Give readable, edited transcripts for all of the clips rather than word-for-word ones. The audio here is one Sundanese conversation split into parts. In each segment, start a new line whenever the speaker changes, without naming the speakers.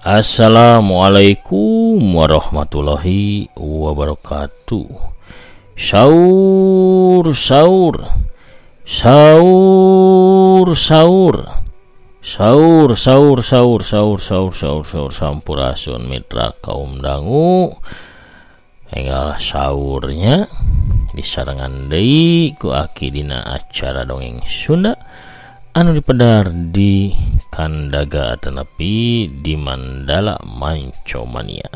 Assalamualaikum warahmatullahi wabarakatuh. Sahur sahur sahur sahur sahur sahur sahur sahur sahur sahur sahur sampurasun mitra kaum dangu. Enggal sahurnya disarengan deui ku aki dina acara dongeng Sunda anu dipedar di Kandaga atanapi di Mandala Mancomania.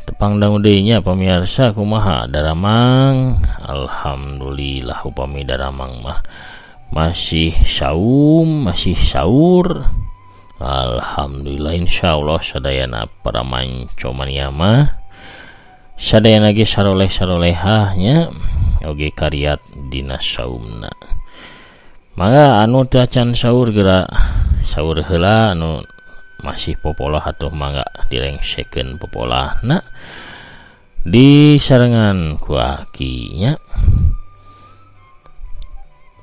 Tepang dangu deui nya pamirsa, kumaha daramang? Alhamdulillah upami daramang mah masih saum, masih sahur. Alhamdulillah, insyaallah sadayana para Mancomania mah sadayana ge saroleh-sarolehah nya oge kariat dina saumna. Mangga anu teu acan sahur geura sahur heula, anu masih popolah atuh mangga direngsekeun popolahna disarengan ku aki nya.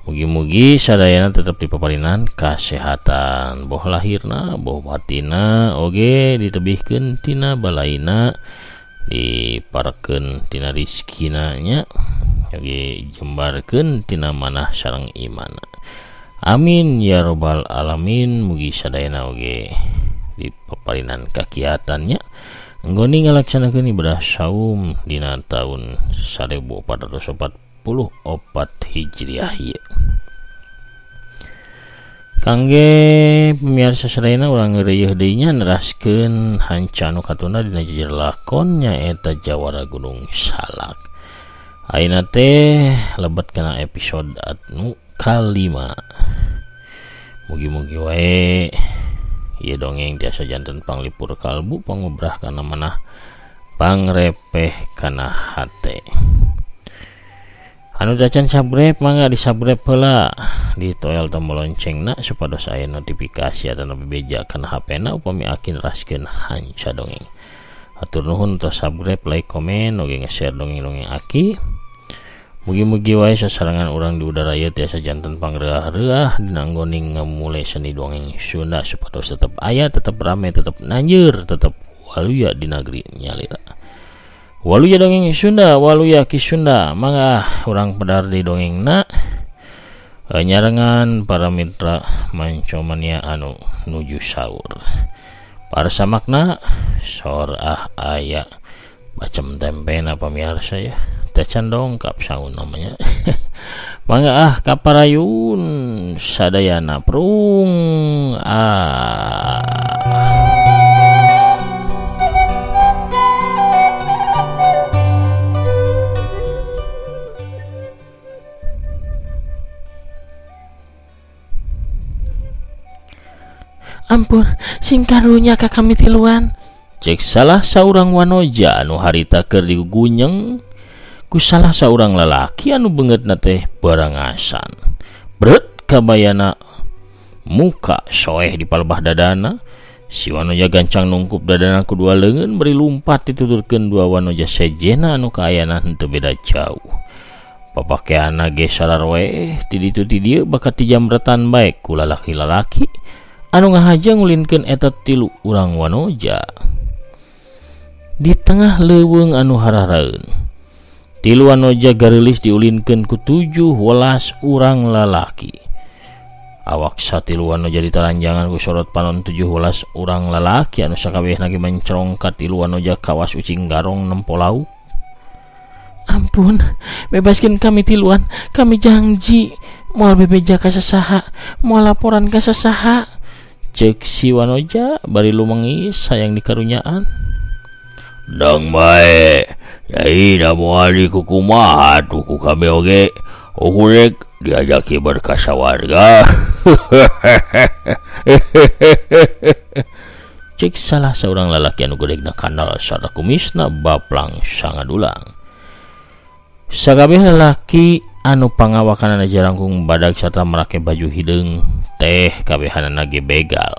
Mugi-mugi sadayana tetep dipaparinan kasehatan, boh lahirna boh batinna oge ditebihkeun tina balaina, diparekeun tina rizkina nya, oge jembarkeun tina manah sareng imana. Amin ya robbal alamin. Mugi sadayana oge dipaparinan kakiatannya nggoni ngalaksanakeun ibadah saum dina taun 1444 Hijriah ieu. Kangge pemirsa sadayana urang ngeureuyeun deui nya neraskeun hanca anu katunda dina jejer lakon nyaeta Jawara Gunung Salak. Ayeuna teh lebet kana episode anu kalima. Mugi-mugi wae ieu dongeng tiasa janten panglipur kalbu, pangubrah kana manah, pangrepeh kana hate. Anu dacan subscribe mangga di subscribe heula, ditoel tombol loncengna supados aya notifikasi atanapi beja kana HP-na upami aki neraskeun hanca dongeng. Hatur nuhun tos subscribe, like, komen, oge nge-share dongeng-dongeng aki. Mugi-mugi wae sasarengan urang di udara ieu tiasa janten pangreah-reah dina anggoning ngamule seni dongeng Sunda supados tetep aya, tetep rame, tetep nanjeur, tetep waluya di negeri nyalira. Waluya dongeng Sunda, waluya ki Sunda. Mangga urang pedar di dongengna nyarengan para mitra Mancomania anu nuju sahur. Parsa makna sor ah aya bacem tempena pamirsa ya. Teh can dongkap saun namanya. Mangga ah kaparayun sadayana prung ah. Ampun, sing karunya ka kami tiluan. Cek salah saurang wanoja anu harita keur digugunyeng ku salah saurang lalaki anu beungeutna teh barangasan. Bret kabayana muka soeh di palebah dadana. Si wanoja gancang nungkup dadana ku dua leungeun bari lumpat dituturkeun dua wanoja sejena anu kaayana henteu beda jauh. Papakeanna ge sararwe ti ditu ti dieu bakat ti jamretan bae ku lalaki-lalaki anu ngahaja ngulinkeun eta tilu urang wanoja. Di tengah leuweung anu hararaeun, tilu wanoja gareulis diulinkeun ku 17 urang lalaki. Awak satilu wanoja ditaranjangan ku sorot panon 17 urang lalaki anu sakabehna ge mencrong ka tilu wanoja kawas ucing garong nempo lauk. Ampun, bebaskeun kami tiluan, kami janji moal bebeja ka sasaha, moal laporan ka sasaha. Cek si wanoja bari lumengis sayang dikarunyaan.
Dang bae, yai da moal dikukumaha tuh ku kami oge, ukurek diajaki berkasawarga.
Cek salah seorang lalaki anu gedegna kandal sarta kumisna baplang sangadulang. Sakabeh lalaki anu pangawakanana jarangkung badag sarta marake baju hideung teh kabehanana ge begal.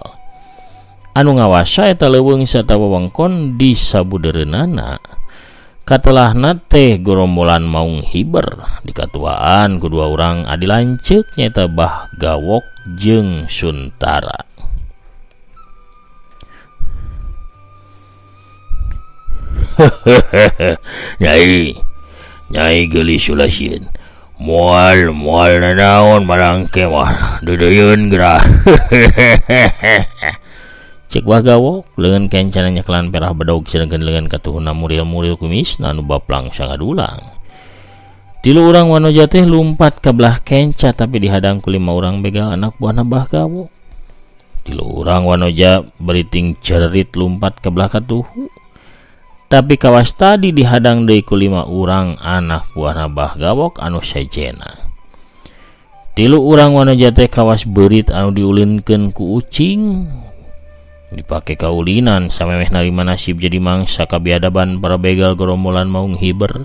Anu ngawasa eta leuweung sarta wewengkon di sabudeureunana. Katelahna teh gorombolan maung hiber dikatuaan ku dua urang adi lanceuk nyaeta Bah Gawok jeung Suntara.
Nyai, nyai geulis ulah sieun. Moal moal nanaon marangke mah deudeuyeun geura.
Cek Bah Gawok leungeun kencana nyekelan perah bedog sedengkeun leungeun katuhuna muril-muril kumisna anu baplang sangadulang. Tilu urang wanoja teh lumpat ka belah kenca tapi dihadang ku 5 urang begal anak buahna Bah Gawok. Tilu urang wanoja beriting cerit lumpat ka belah katuhu. Tapi kawas tadi dihadang deui ku 5 urang anak buahna Bah Gawok anu sejena. Tilu urang wanoja teh kawas beurit anu diulinkeun ku ucing. Dipake kaulinan samemeh narima nasib jadi mangsa kabiadaban para begal gerombolan maung hiber.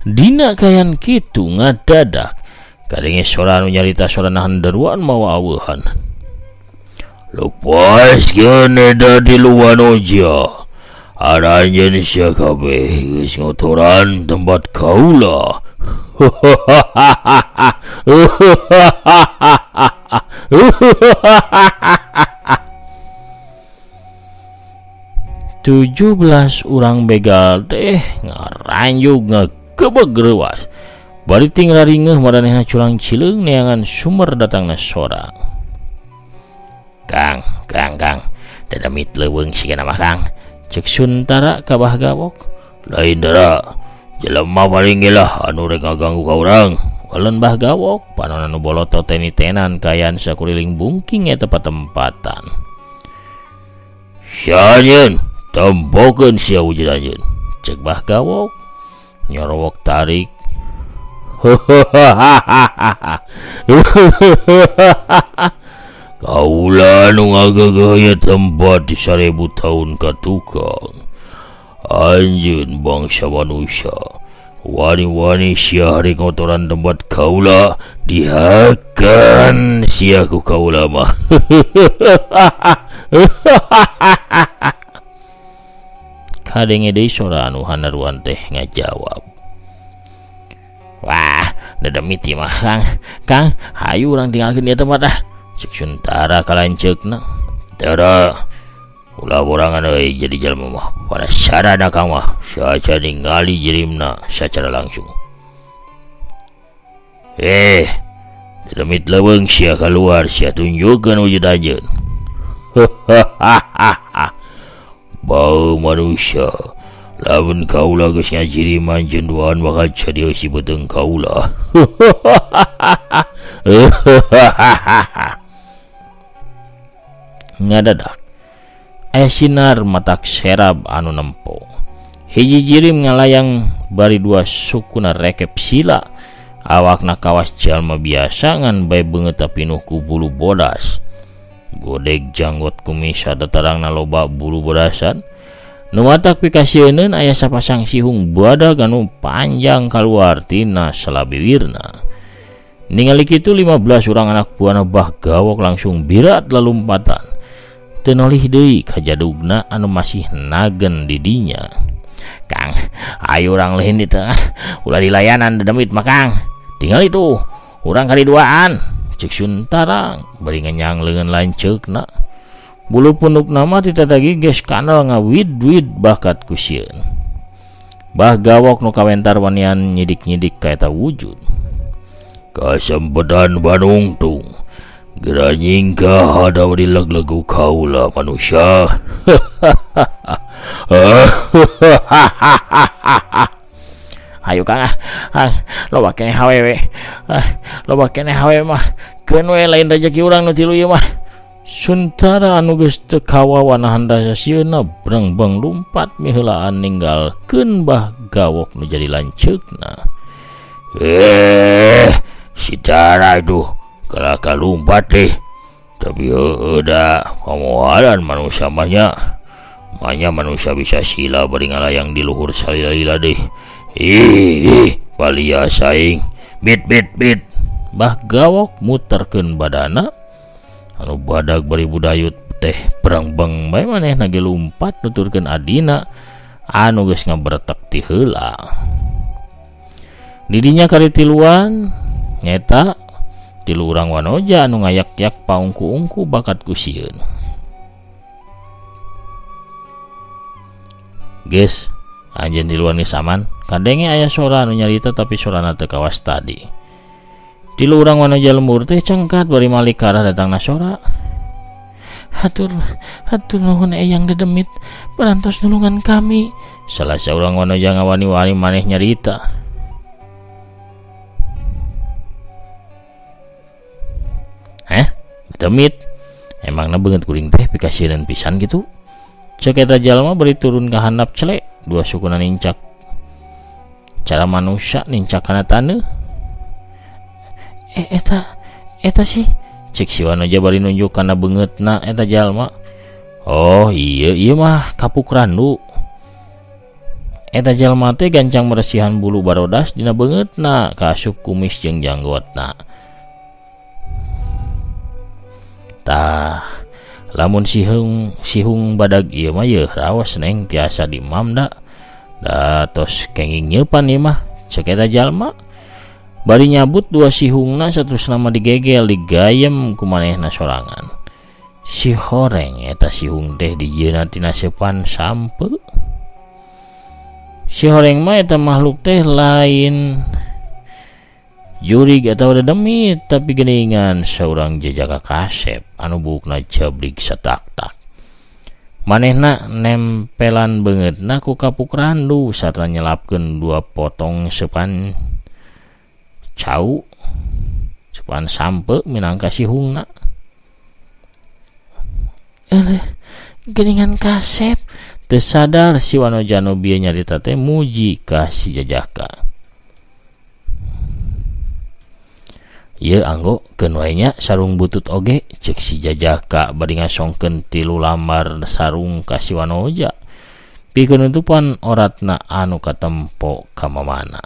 Dina kayan kitu ngadadak kadenge sora anu nyarita sora nahan deruan mawa aweuhan.
Lepaskeun eta tilu wanoja. Aranjeun sia kabeh geus ngotoran tempat kaula.
17 urang begal teh ngaranjug ngagebeg reuas. Bari ting raringeuh maranehna curang cileung neangan sumber datangna sora. Kang, Kang, Kang, dadamit leuweung sigana mah Kang. Cek Suntara ka Bah Gawok.
Lain dara, jelema paling gelah anu rek ngaganggu ka urang.
Waleun Bah Gawok, panon anu bolotot teni-tenan kaayaan sakuriling bungking eta patempatan.
Sia anjeun, tempokeun sia wujud anjeun.
Cek Bah Gawok, nyorowok tarik.
Kaula nu ngagegeuh ieu tempat di 1000 tahun ka tukang. Anjeun bangsa manusia, wani-wani sia hari ngotoran tempat kaula, dihakan sia ku kaula mah.
Kadenge deui sora anu hanaruan teh ngajawab. Wah, dedemit ieu mah Kang. Kang, hayu urang tinggalkeun ieu tempat ah. Cek Suntara kalanceukna.
Tara, ulah borangan euy jadi jalma mah. Pada sarana Kang mah, saca ningali jirimna sacara langsung. Dedemit leuweung sia kaluar, sia tunjukkeun wujud anjeun. Bau manusia, lamun kaula geus ngajiriman jeung duaan bakal jadi eusi beuteung kaula.
Ngadadak aya sinar matak serab anu nempo. Hiji jirim ngalayang bari dua sukuna rekep sila. Awakna kawas jalma biasa ngan bae beungeut pinuh ku bulu bodas. Godeg janggot kumis satarangna loba bulu bodasan. Nu matak pikasieuneun aya sapasang sihung badag anu panjang kaluar tina salabiwirna. Ningali kitu 15 urang anak buahna Bah Gawok langsung birat lalumpatan. Teu nolih deui ka jadugna anu masih nagen di dinya. Kang, ayo urang leuhin di tengah, ulah dilayanan dedemit mah Kang. Tinggal itu, urang kali duaan. Cek Suntara bari ngenyang leungeun lanceukna. Bulu pundukna mah titatagi geus kanal ngawid-wid bakat ku sieun. Bah Gawok nu kawentar wanian nyidik-nyidik ka eta wujud.
Kasempetan banungtung, geura nyingkah hadaw dileg-legu kaula manusia.
Ayo Kang ah, loba keneh hawewe. Loba keneh hawewe mah keun we lain rejeki urang nu tilu ieu mah. Suntara anu geus teu kawawa nahan rasa sieunna brengbeng lumpat miheulaan ninggalkeun Bah Gawok nu jadi lanceukna.
Si Tara itu kalaka lumpat deh. Tapi heueuh da pamoalan manusia mah nya. Manya manusia bisa sila bari ngalayang di luhur salila-lila deh. Ih, balia saing. Bit bit bit.
Bah Gawok muterkeun badana anu badag bari budayut teh brengbeng bae manehna ge lumpat nuturkeun adina anu geus ngaberetek ti heula. Didinya kari tiluan nyeta tilu urang wanoja anu ngayak-yak paungku-ungku bakat ku sieun. Geus, anjeun tiluan geus aman. Kadenge aya sora anu nyarita tapi sorana teu kawas tadi. Tilu urang wanoja lembur teh cengkat bari malik ka arah datangna sora.
Hatur hatur nuhun eyang dedemit parantos nulungan kami.
Salah saurang wanoja ngawani-wani maneh nyarita. Heh, dedemit. Emangna beungeut kuring teh pikasieun pisan kitu? Cek eta jalma bari turun ka handap celek, dua sukuna nincak. Cara manusia nincak kana taneuh.
Eta eta sih
cek si wanoja bari nunjuk kana beungeutna eta jalma. Oh iya iya mah kapuk randu. Eta jalma teh gancang meresihan bulu barodas dina beungeutna kaasup kumis jeung janggotna. Tah lamun sihung badag ieu mah yeuh raos neng tiasa dimam da. Da tos kenging nyeupan ieu mah cek eta jalma. Bari nyabut dua sihungna saterusna mah digegel digayem ku manehna sorangan. Si horeng eta sihung teh dijieunna tina seupan sampe. Si horeng mah eta makhluk teh lain jurig atau dedemit tapi geuningan saurang jejaka kasep anu buukna jabrig satak-tak. Manehna nempelan beungeutna ku kapuk randu sarta nyelapkeun dua potong seupan cau seupan sampe minangka sihungna.
Eleh geuningan kasep.
Teu sadar si wanoja nu bieu nyarita teh muji ka si jajaka. Ieu anggo keun wae nya sarung butut oge cek si jajaka bari ngasongkeun tilu lambar sarung ka si wanoja. Pikeun nutupan oratna anu katempo ka mamana.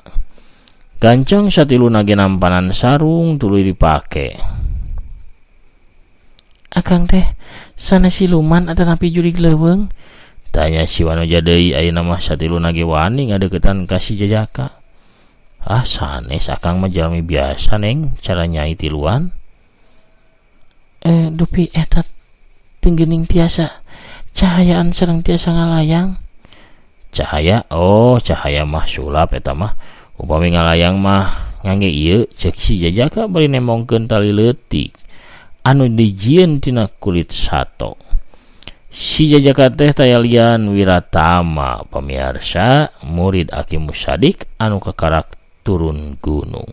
Gancang satiluna ge nampanan sarung tuluy dipake.
Akang teh sanes siluman atanapi jurig leuweung?
Tanya si wanoja deui. Ayeuna mah satiluna ge wani ngadeukeutan ka si jajaka. Ah sanes akang mah jalmi biasa neng cara nyai tiluan.
Dupi eta tenggening tiasa cahayaan sareng tiasa ngalayang.
Cahaya? Oh cahaya mah sulap eta mah. Upami ngalayang mah ngangge ieu cek si jajaka bari nembongkeun tali leutik anu dijieun tina kulit sato. Si jajaka teh tayalian Wiratama pamiarsa murid Aki Musadik anu kakarak turun gunung.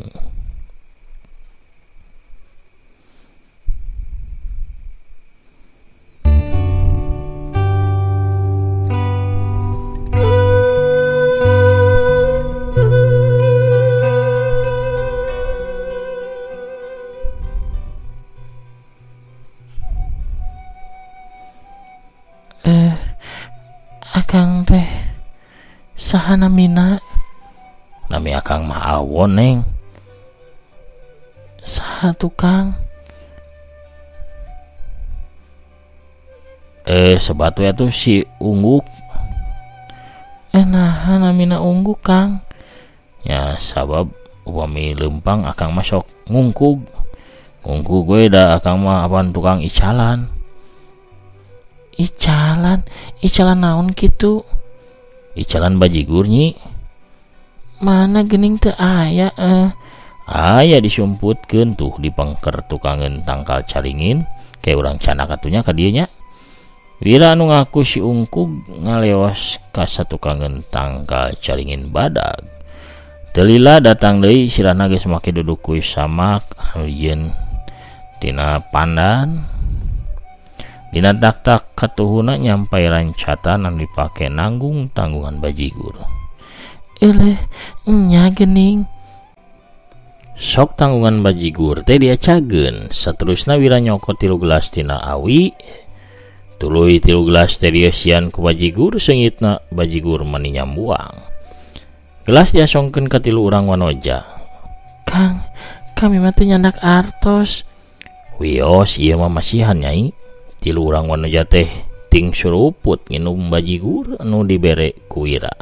Akang teh saha namina?
Nami akang mah Awon neng.
Saha tukang?
Sebat we atuh si Ungguk.
Naha namina Ungguk kang?
Ya sabab upami leumpang akang mah sok ngungkug. Ngungkug we da akang mah apan tukang icalan.
Icalan? Icalan naon kitu?
Icalan bajigur nyi.
Mana geuning teu aya
Aya disumputkeun tuh di pengker tukangeun tangkal caringin kayak urang canak atunya ka dieu nya. Wira anu ngaku si Ungkug ngaleos ka satukangeun tangkal caringin badag. Teu lila datang deui sirahna geus make duduk kuis samak anu jieun tina pandan. Dina tak-tak katuhuna nyampai rancatan anu dipake nanggung tanggungan bajigur.
Eleh nya geuning.
Sok tanggungan bajigur teh diacageun. Saterusna Wira nyokot 3 gelas tina awi. Tuluy 3 gelas teh dieusian ku bajigur seungitna bajigur mani nyambuang. Gelas diasongkeun ka 3 urang wanoja.
Kang, kami mah teu nyandak artos.
Wios ieu mah masihan nyai. 3 urang wanoja teh ting suruput nginum bajigur anu dibere ku Wira.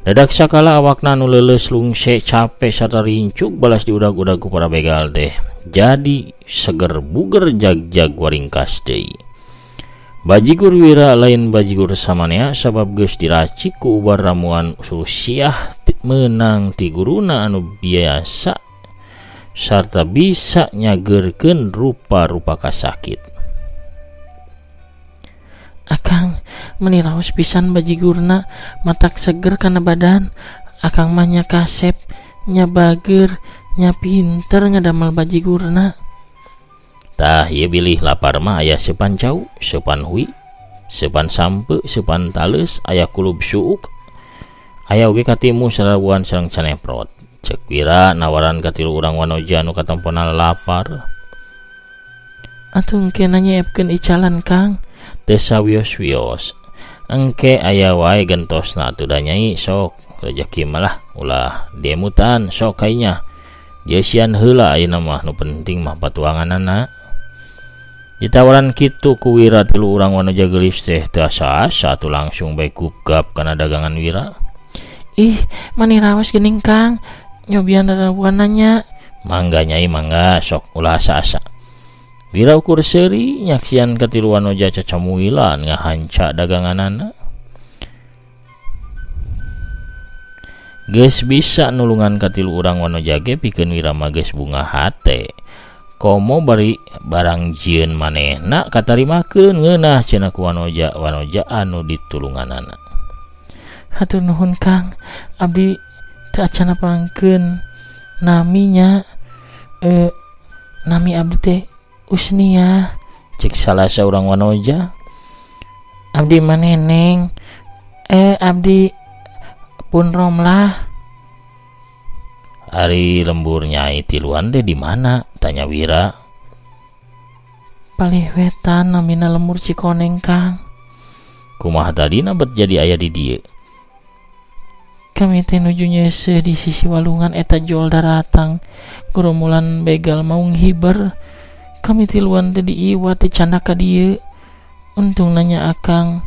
Dadak sakala awakna anu leuleus lungse capek sarta rincuk balas diudag-udag ku para begal teh. Jadi seger buger jag-jag waringkas deui. Bajigur Wira lain bajigur samanea sabab geus diracik ku ubar ramuan Susiah meunang ti guruna anu biasa sarta bisa nyageurkeun rupa-rupa kasakit.
Akang meni raos pisan bajigurna, matak seger kana badan. Akang mah nya kasep, nya bager, nya pinter ngadamel bajigurna.
Tah ieu bilih lapar mah aya seupan cau, seupan hui, seupan sampe, seupan taleus, aya kulub suuk. Aya oge katimu sarabuan sareng caneprot. Cek Wira nawaran ka tilu urang wanoja anu katempona lapar.
Atuh engke nyeepkeun icalan Kang.
Teu sawios-wios. Engke aya wae gentosna atuh da nyai sok rejeki malah ulah diemutan sok kainya. Jesian heula ayeuna mah nu penting mah patuanganana. Ditawaran kitu ku Wira tilu urang wanoja geulis teh teu asa-asa atuh langsung bae gugap kana dagangan Wira.
Ih, mani raos geuning Kang, nyobian rarabuanna.
Mangga nyai mangga sok ulah asa-asa. Wira ukur seuri nyaksian ka tilu wanoja cacamuilan ngahanca daganganana. Geus bisa nulungan ka tilu urang wanoja ge pikeun Wira mah geus bunga hate. Komo bari barang jieun manehna katarimakeun ngeunah cenah ku wanoja wanoja anu ditulunganana.
Hatur nuhun Kang, abdi teu acan pangkeun naminya. Nami abdi teh Usnia.
Cek salah saurang wanoja.
Abdi mah Neneng. Abdi pun Romlah.
Ari lembur nyai tiluan teh di mana? Tanya Wira.
Palih wetan namina lembur Cikoneng Kang.
Kumaha tadina bet jadi aya di dieu?
Kami teh nuju nyeuseuh di sisi walungan eta jol daratang gerombolan begal maung hiber. Kami tiluan teh diiwat dicandak ka dieu. Untung nanya akang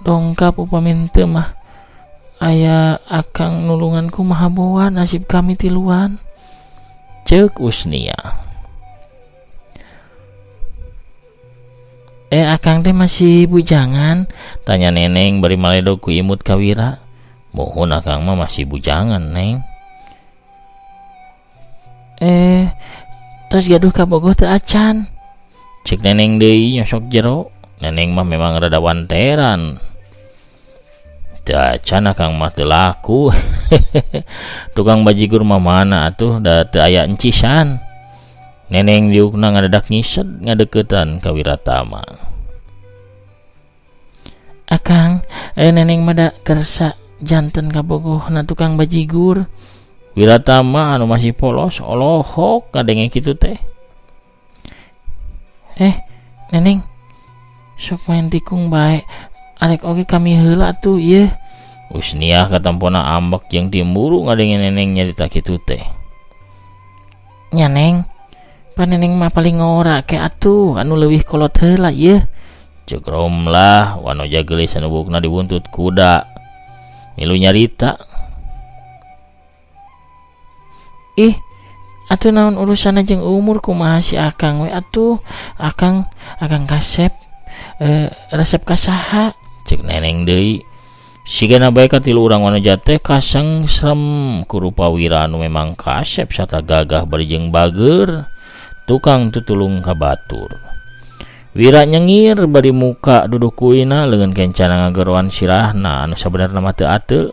dongkap upami henteu mah aya akang nulungan kumaha boa nasib kami tiluan.
Ceuk Usnia.
Akang teh masih bujangan?
Tanya Neneng bari maledog ku imut ka Wira. Mohon akang mah masih bujangan Neng.
Tos gaduh kabogoh teu acan.
Cek Neneng deui nyosok jero. Neneng mah memang rada wanteran. Teu acan akang mah teu laku. Tukang bajigur mah mana atuh da teu aya encisan. Neneng diukna ngadadak ngised ngadeukeutan ka Wiratama.
Akang, Neneng mah da kersa janten kabogohna tukang bajigur.
Wiratama anu masih polos olohok ngadenge kitu teh.
Neneng sok main tikung bae. Arek oge kami heula atuh ieu.
Usniah katampona ambek jeung timburu ngadenge Neneng nyarita kitu teh.
Nya Neng, paneneng mah paling ngora ke atuh anu leuwih kolot heula ieu.
Ceuk Romlah wanoja geulis anu buukna dibuntut kuda. Milu nyarita.
Ih, atuh naon urusanna jeung umur kumaha si akang we atuh. Akang akang kasep resep ka saha?
Cek Neneng deui. Sigana bae ka tilu urang wanoja teh kasengsrem ku rupa Wira anu memang kasep sarta gagah bari jeung bager, tukang tutulung ka batur. Wira nyengir bari muka duduk kuina leungeun kencana ngageroan sirahna anu sabenerna mah teu ateul.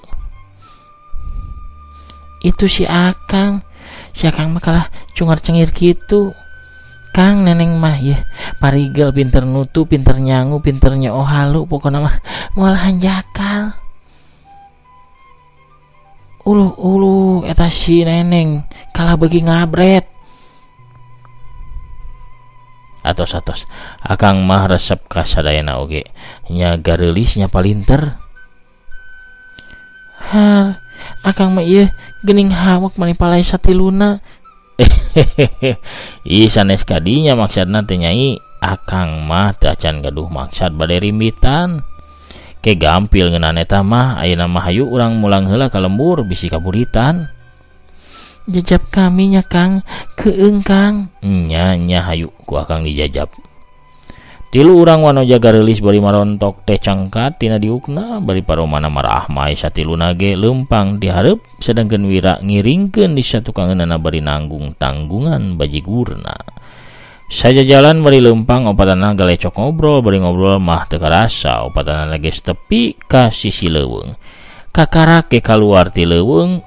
Itu si akang mah kalah cungar-cengir kitu. Kang Neneng mah ya parigel pinter nutu, pinter nyangu, pinter nyoo halu, pokona mah moal hanjakal. Uluh-uluh eta si Neneng kalah beuki ngabret.
Atos-atos akang mah resep ka sadayana oge nya gareulis nya palinter.
Har akang mah ieu geuning hawak mani palai satiluna.
Ih sanes kadinya maksudna teh nyai akang mah teu acan gaduh maksad bade rimbitan. Ke gampil ngeunaan eta mah ayeuna mah hayu urang mulang heula ka lembur bisi kaburitan.
Jajab kami nya Kang, keung Kang.
Nya nya hayu ku akang dijajab. Tilu urang wanoja gareulis bari marontok teh cangkat tina diukna bari paromana marahmai satiluna ge leumpang di hareup sedangkeun Wira ngiringkeun di satukangeunana bari nanggung tanggungan bajigurna. Sajajalan bari leumpang opatanana galecok ngobrol bari ngobrol mah teu karasa opatanana geus tepi ka sisi leuweung. Kakarak ge kaluar ti leuweung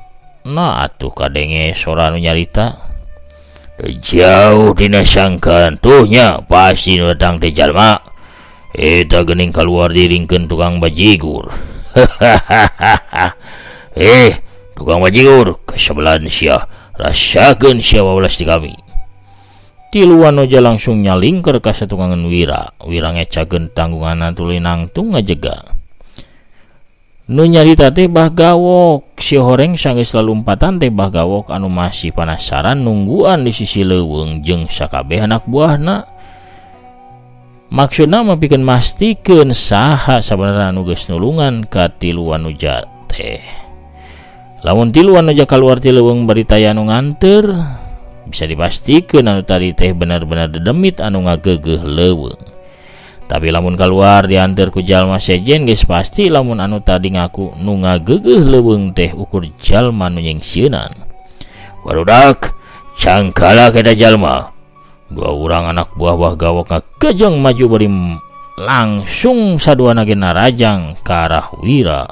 nah atuh kadenge sora nu nyarita.
Jauh dina sangkaan tuh nya pasti nu datang teh jalma. Eta geuning kaluar diringkeun tukang bajigur. Tukang bajigur kasebelan sia, rasakeun sia wawelas di kami.
Tilu wanoja langsung nyalingker ka satukangeun Wira. Wira ngecakeun tanggunganna tuluy nangtung ngajega. Nu nyarita teh Bah Gawok, si horeng sanggeus lalumpatan teh Bah Gawok anu masih panasaran nungguan di sisi leuweung jeung sakabeh anak buahna. Maksudna mah pikeun mastikeun saha sabenerna anu geus nulungan ka tilu wanoja teh. Lamun tilu wanoja kaluar ti leuweung bari taya anu nganteur, bisa dipastikeun anu tadi teh bener-bener dedemit anu ngageugeuh leuweung. Tapi lamun keluar diantar ku jalma sejen geus pasti lamun anu tadi ngaku nu ngageugeuh leuweung teh ukur jalma nu nyingsieunan.
Barudak cangkala eta jalma.
Dua urang anak buah Bah Gawok ngagejeng maju bari langsung saduana ge narajang ka arah Wira.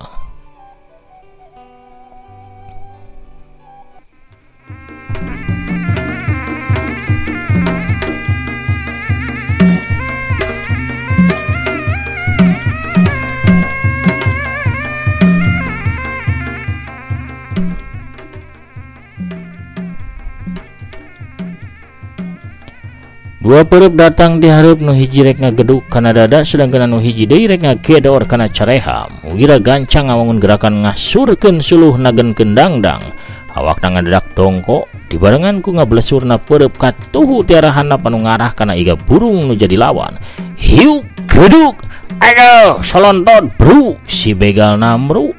Dua perep datang di hareup nu hiji rek ngageduk kana dada sedangkan anu hiji deui rek ngagedor kana careham. Wira gancang ngawangun gerakan ngasurkeun suluh nagenkeun dangdang. Awakna ngadadak dongko dibarengan ku ngablesurna perep katuhu ti arah handap anu ngarah kana iga burung nu jadi lawan. Hiu geduk, aduh solontot bru si begal namru.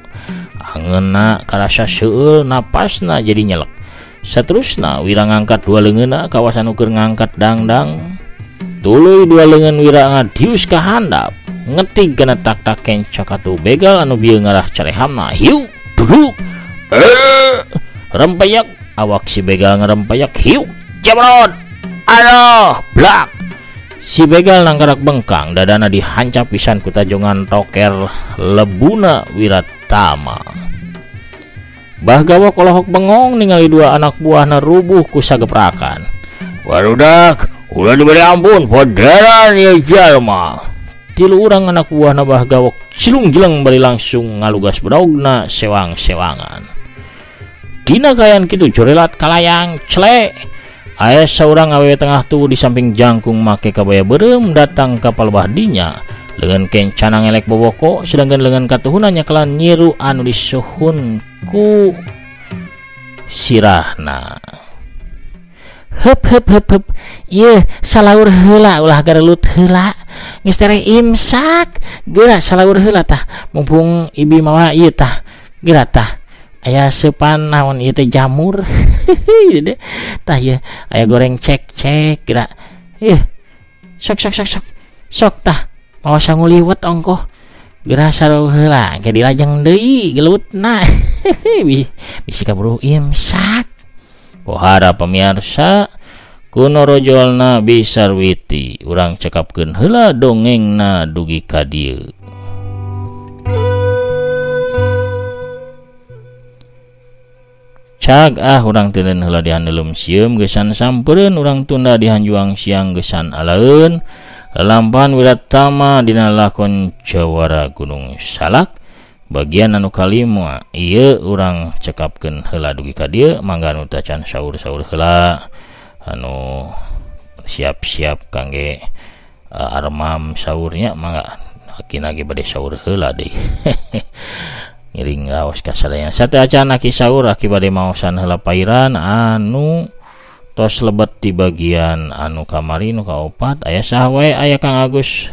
Angeunna karasa seueul napasna jadi nyelek. Saterusna Wira ngangkat dua leungeunna kawasan ukur ngangkat dangdang. Tuluy dua leungeun Wira ngadius ka handap, ngetig kana tak-tak kencak atuh begal anu bieu ngarah carehamna. Hiu duduk. Rempayak awak si begal ngerempayak. Hiu jamrot. Aduh blak. Si begal nangkarak bengkang dadana dihancap pisan ku tajongan toker lebuna Wiratama. Bah Gawok olohok bengong ningali dua anak buahna rubuh ku sageprakan.
Barudak, ulah diberi ampun, poderan ieu jalma.
Tilu urang anak buahna Bah Gawok cilung-jeleng bari langsung ngalugas bedogna sewang-sewangan. Dina kayan kitu jorelat kalayang cele. Aya saurang awewe tengah tubuh di samping jangkung make kabaya beureum datang ka palebah dinya. Lengan kencana ngelek boboko sedangkan lengan katuhuna nyekelan nyiru anu disuhun ku sirahna. Hep hep hep hep. Yeuh salaur heula ulah garelut heula. Geus tereh imsak. Geura salaur heula tah. Mumpung ibi mawa ieu tah. Geura tah. Aya seupan naon ieu teh jamur. Tah ieu aya goreng cek-cek geura. Yeuh. Sok sok sok sok. Sok tah. Mawa sangu liwet ongkoh. Geura salaur heula engke dilajeng deui gelutna. Bisi kaburu imsak. Pohara pamiarsa kuno rojolna Bisarwiti urang cekapkeun heula dongengna dugi ka dieu. Cag ah urang teuneun heula dihandelem sieum geusan sampereun urang tunda dihanjuang siang geusan alaeun. Lalampahan Wiratama dina lakon Jawara Gunung Salak bagian anu kalima ieu urang cekapkeun heula dugi ka dieu. Mangga anu tacan saur-saur heula anu siap-siap kangge armam saurnya mangga akina ge bade saur heula deui. Ngiring raos ka sadayana sate acan aki saur aki bade maosan heula pairan anu tos lebet di bagian anu kamari nu kaopat. Aya saha wae? Aya Kang Agus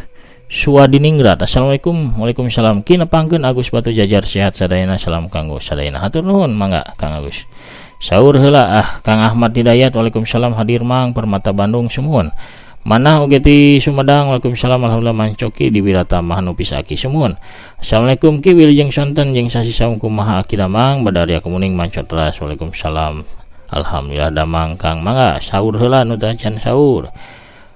Suwadiningrat. Assalamualaikum. Waalaikumsalam. Ki nepangkeun Agus Batu Jajar sehat sadayana. Salam kanggo sadayana. Hatur nuhun mangga Kang Agus. Saur heula ah Kang Ahmad Hidayat. Waalaikumsalam hadir Mang Permata Bandung sumuhun. Mana oge ti Sumedang Waalaikumsalam alhamdulillah mancoki di Wiratama nu pisaki sumuhun. Assalamualaikum Ki wilujeng sonten jeung sasi saum kumaha aki damang badaria kemuning manco teras. Waalaikumsalam alhamdulillah damang Kang mangga sahur heula nu teh can sahur.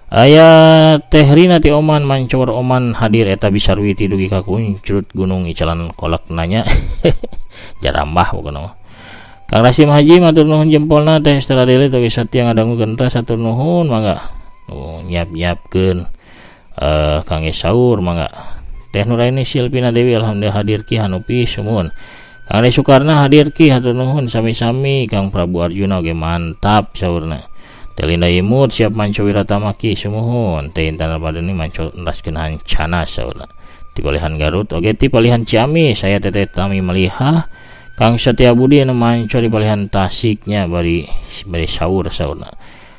Aya Teh Rina ti Oman mancor Oman hadir eta Bisarwiti dugi ka kuncrut gunung icalan kolak nanya jarambah pokona. Kang Rasim Haji matur nuhun jempolna Teh Estera Deli toge satia ngadangu gentas hatur nuhun mangga. Oh, nyiap-nyiapkeun kangge sahur mangga. Teh Nuraini Silpina Dewi alhamdulillah hadir ki hanupi sumuhun. Kang Ade Sukarna hadir ki hatur nuhun sami-sami. Kang Prabu Arjuna oge mantap saurna. Teh Linda Imut siap manco Wiratama ki sumuhun. Teh Intan Ramadhani manco entaskeun hancana saurna. Ti palihan Garut oge ti palihan Ciamis saya Teteh Tami Meliha. Kang Setia Budi anu manco di palihan Tasiknya bari bari sahur saurna.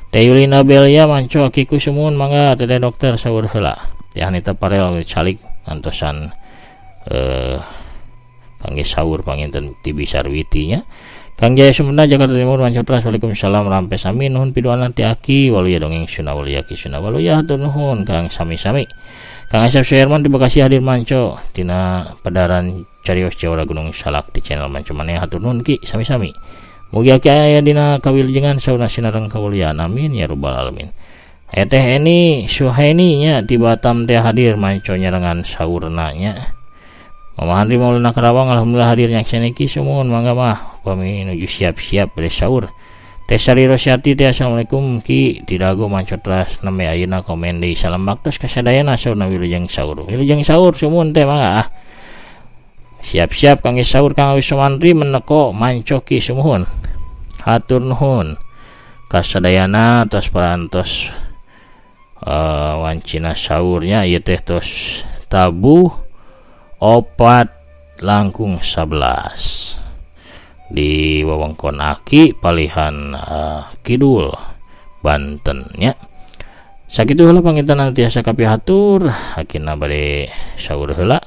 Teh Yulina Belia manco akiku sumuhun mangga Teteh dokter sahur heula. Teh Anita Parel calik ngantosan kangge sahur panginten ti Bisarwiti nya. Kang Jaya Sumedang Jakarta Timur manco teras Waalaikumsalam rampes sami nuhun piduana ti aki waluya dongeng Sunda waluya ki Sunda waluya hatur nuhun Kang sami-sami. Kang Asep Suherman di Bekasi hadir manco tina pedaran Carios Jawara Gunung Salak di channel manco maneh hatur nuhun ki sami-sami. Mugi aki aya dina kawilujengan sauna sinareng kawulian amin ya rabbal alamin. Aya Teh Eni Suhaini nya ti Batam teh hadir manco nyarengan saurna nya. Mama Handri Maulana Karawang alhamdulillah hadir nyakseni ki sumuhun mangga mah kami nuju siap-siap bade sahur. Teh Sari Rosyati teh assalamualaikum ki tidago manco teras neme ayeuna komen deui salam baktos kasadayana saurna wilujeng sahur. Wilujeng sahur sumuhun teh mangga ah. Siap-siap kangge sahur Kang Awis Sumantri meneko manco ki sumuhun. Hatur nuhun kasadayana tos parantos wancina sahurnya ieu teh tos tabuh 3:50 di wewengkon Aki palihan Kidul Banten nya. Sakitu heula panginten anu tiasa kapihatur akina bade sahur heula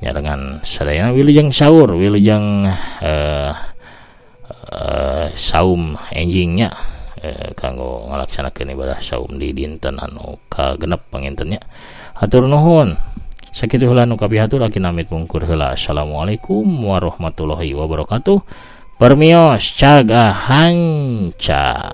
nyarengan sadayana wilujeng sahur wilujeng saum enjingnya kanggo ngalaksanakeun ibadah saum di dinten anu kagenep panginten nya. Hatur nuhun. Sakitu heula nu kapihatur akina amit mungkur heula. Assalamualaikum warahmatullahi wabarakatuh. Permios caga hanca.